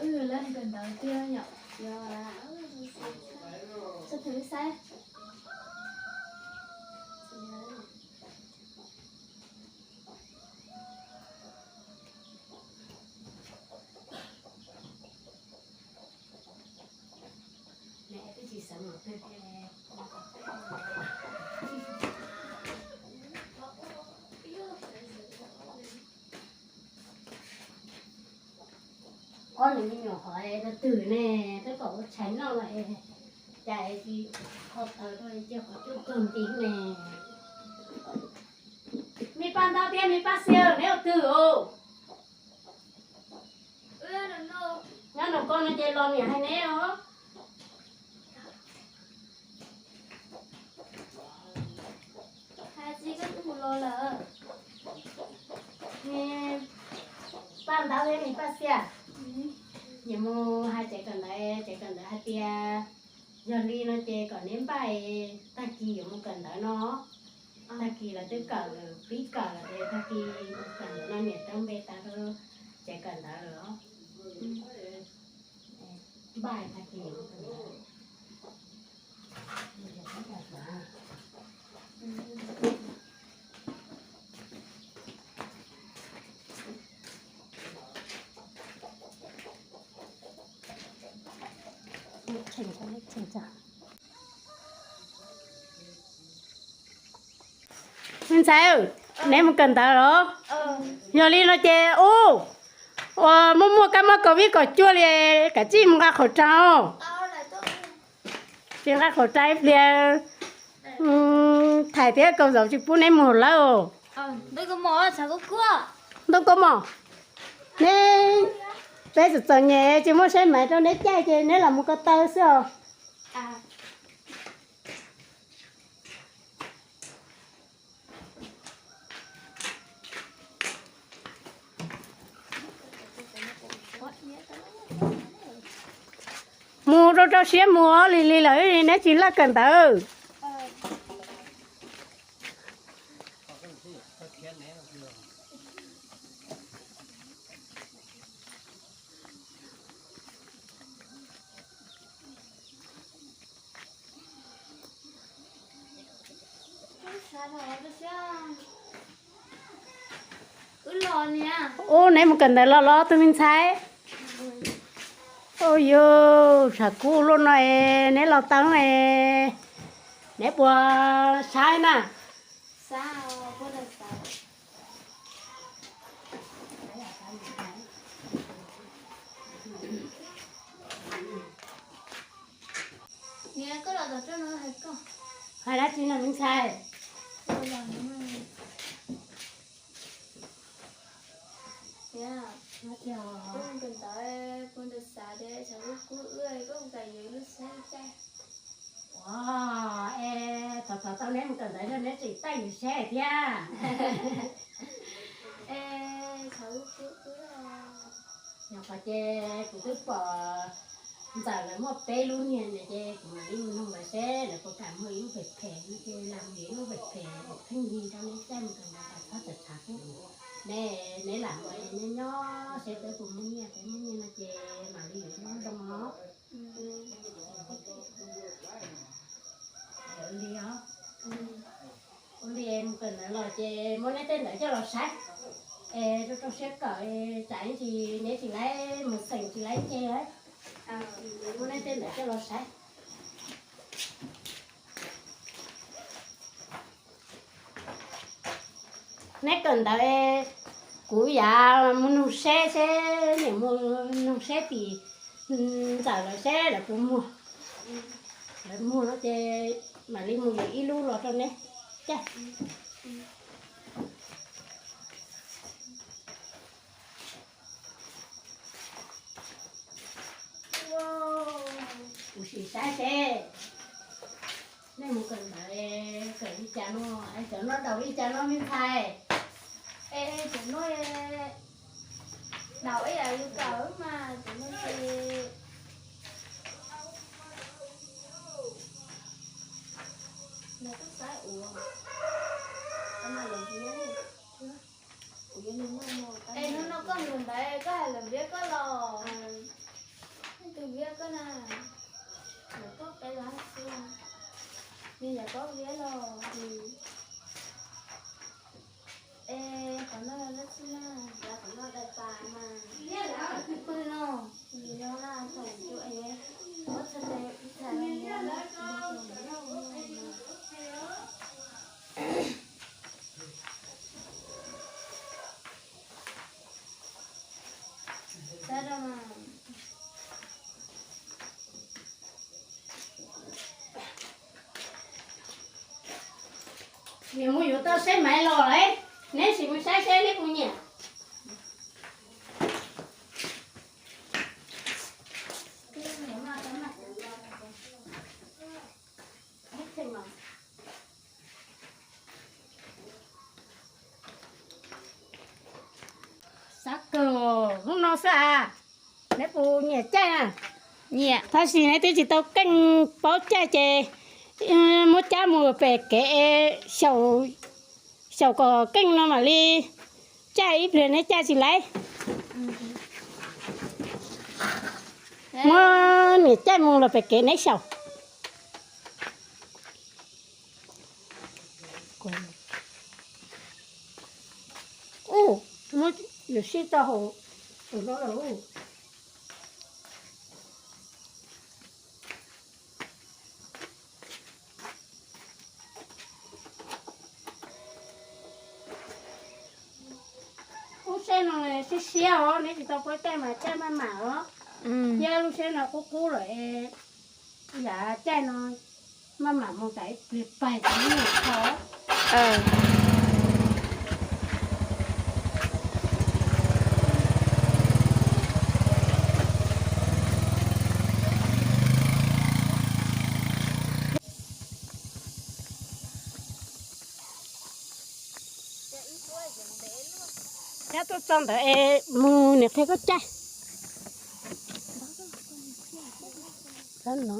Wb lawv kawm ntawv tiag yom. Txhob thwm saib. Ob niag me nyuam hov rau twg ne, twb kom ua tshais noj los es cas tsis kho taws rau cia qhov cub tuag nti ne. Me Paj Ntaub thiab me Paj Xiab, neb ua twg os? Nyob nram koj no ces los niam hais neb os. Hais txiv koj twb mus los lawm. Me Paj Ntaub thiab me Paj Xiab, yuav mus hais tsev kawm ntawv, tsev kawm ntawv hais tias yog li no ces kom neb npaj, tag kis yuav mus kawm ntawv no. Tag kis lawv twb kawm, pib kawm lawm es tag kis mus kawm ntawv no niam rau npe tas rau tsev kawm ntawv lawm os. Npaj tag kis yuav mus kawm ntawv. Me ntxhais, neb mus kawm ntawv los? Yog li no ces ub, uas muaj muaj kab mob covid kaum cuaj li, kav tsij mus nqa khẩu trang. Tsis nqa khẩu trang ib pliag, Thais thiab Kaus Zaum tsis pub neb mus lawm. Ntuj Kaus Mom, neb, peb txom txom nyem tsis muaj saib maiv rau neb caij ces neb los mus ko taw xwb os. Mus rau rau siab mus os, lig lig lawm neb tsis laj kawm ntawv. Ub, neb mus kawm ntawv los los tus me ntxhais? Ub, yus tshav kub luaj no es neb los tau es neb puas saib na? Hais dab tsi no me ntxhais? Ua, es thaum thaum tau neb mus kawm ntawv no neb tseem taij yus saib thiab. Nyuam qhuav ces kuv twb pom ntxawm lawv muaj peb lub niag ntawd ces kuv mam li mus nug lawv seb lawv puas kam muag ib lub pem phem no ces lam muag ib lub pem phem pheej yig rau neb caij mus kawm ntawv kom txhob txawv txhav xwb. Neb, neb lam mus es neb nyob seb peb puas muaj nyiaj, peb muaj nyiaj no ces mam li yuav ib lub zoo os. Ua li os. Ua li mus kawm ntawv los ces muab neb tej ntawv coj los saib es rau rau siab kawm, tsam ib ntsis neb tsis laib mus xeem tsis laib nce. Muab neb tej ntawv coj los saib. Neb kawm ntawv, kuv yav mus nug seb, seb niam mus nug seb tim ntxawm lawv seb lawv puas muag. Lawv muag no ces mam li mus yuav ib lub los rau neb caij. Kuv sim saib seb nej mus kawm ntawv kawm li cas no, es cov no daus li cas no me ntxhais? Es cov no, Ntaus ib yam li kawg mas cov no ces nws twb saib ua, es hnub no koj mus ntawd koj hais lawv viab koj los? Leej twg viab koj na? Lawv koj peb lab xwb, nws yog koj viab los? Es qhov no dab tsi na? Qhov no dais pas mas, kuj no, nws yog na thaum tus es muab txhais tes ib txhais los muab na. Nws mus yuav tau saib maiv los lawm, neb sim mus saib seb neb puas nyiam. Xav kawg, hnub no xwb as. Neb puas nyiam caij na? Nyiam. Tab sis neb twb tsis tau keej paub caij ces muab cab mus pem kev xyaum, xyaum kom keej no mam li caij, ib pliag neb caij tsis laiv. Muab niam caij mus los pem kev neb xyaum. Ub, muab yuav sib tau hauv no lawm. Lub tsheb no siab siab os, neb tsis tau paub caij mas caij maj mam os. Thiab lub tsheb no qub qub lawm, yam caij no maj mam mus tas ib pliag pais tas ib nyuag qho. Cab tuaj txog ntawd es mus niam qhia koj caij. Sab no.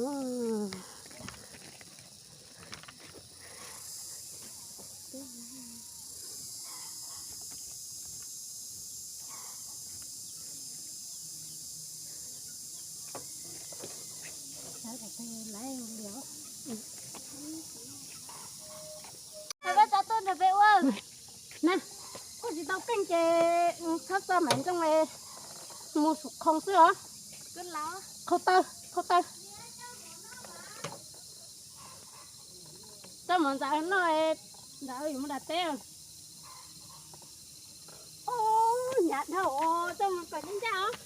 Peb cov tuaj nrog peb ua na, kuj tsis tau keej ces txhob txo maiv ntsooj, mus sum khoo xwb os. Khau taw, khau taw. Txoj mov ntxawm noj, ntxawm yuav mus nram teb. Ub, hnyav dhau, txoj mov kom ncaj ncaj os.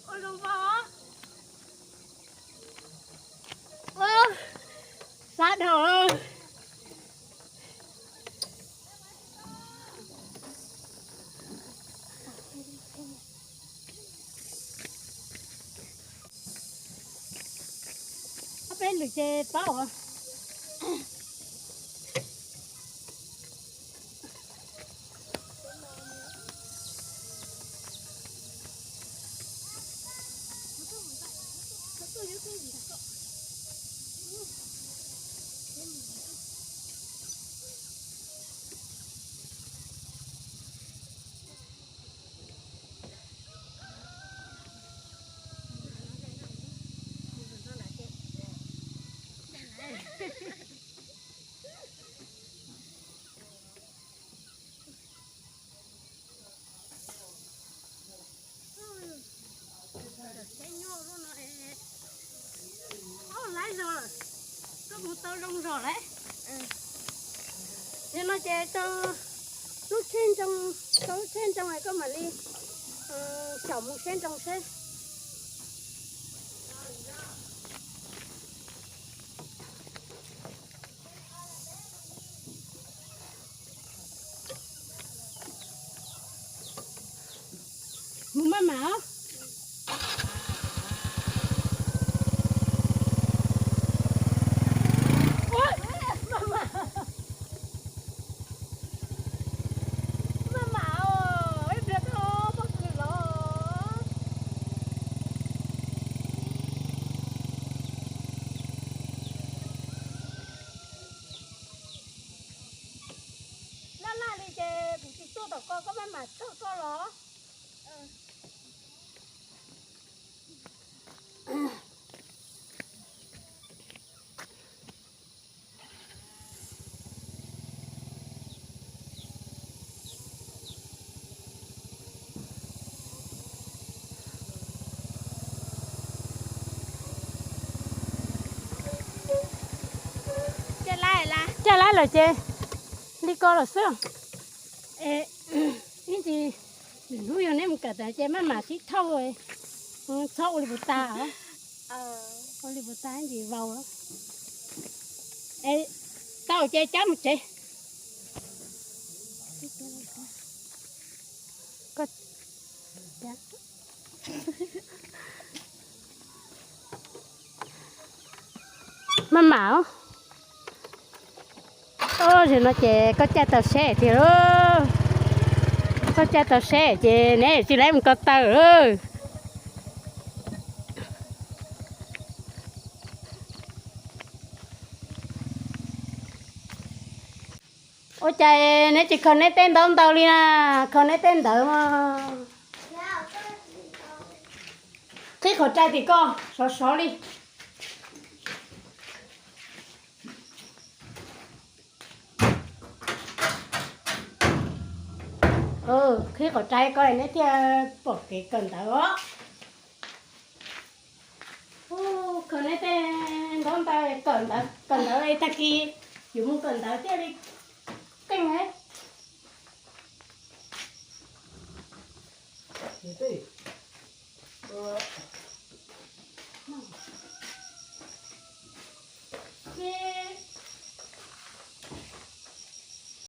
Ua zoo npaum. Sab dhau. Ob peb lwm ces paub os. Mus tau zoo zog lawm. Yog no ces tso lub tsheb ntoo, tso lub tsheb ntoo koj mam li xyaum mus saib ntoo seb. Mus maj mam os. Maj mam, maj mam os, ib pliag koj pob kws los. Laj laj li ces kuv tsis tuaj tom koj, koj maj mam txog koj los. Caj lab lawm ces li ko lawm xwb. Ib ntsis lwm hnub yog neb mus kawm tas ces maj mam sib thauj, txhob ua li puas tas, ua li puas tas ib ntsis vau. Tau ces cab mus tsev. Maj mam, zaum no ces koj caij tau seb tiag lauj. Koj caij tau seb ces neb tsis laib mus ko taw. Ua cas neb tsis khaws neb tej ntaub ntawv li na? Khaws neb tej ntawv mas. Qhib qhov rai tim koj sov sov li. Qhib qhov rai ko neb thiaj pom kev kawm ntawv os. Khaws neb tej ntaub ntawv, kawm ntawv es tag kis yuav mus kawm ntawv thiaj li qeej.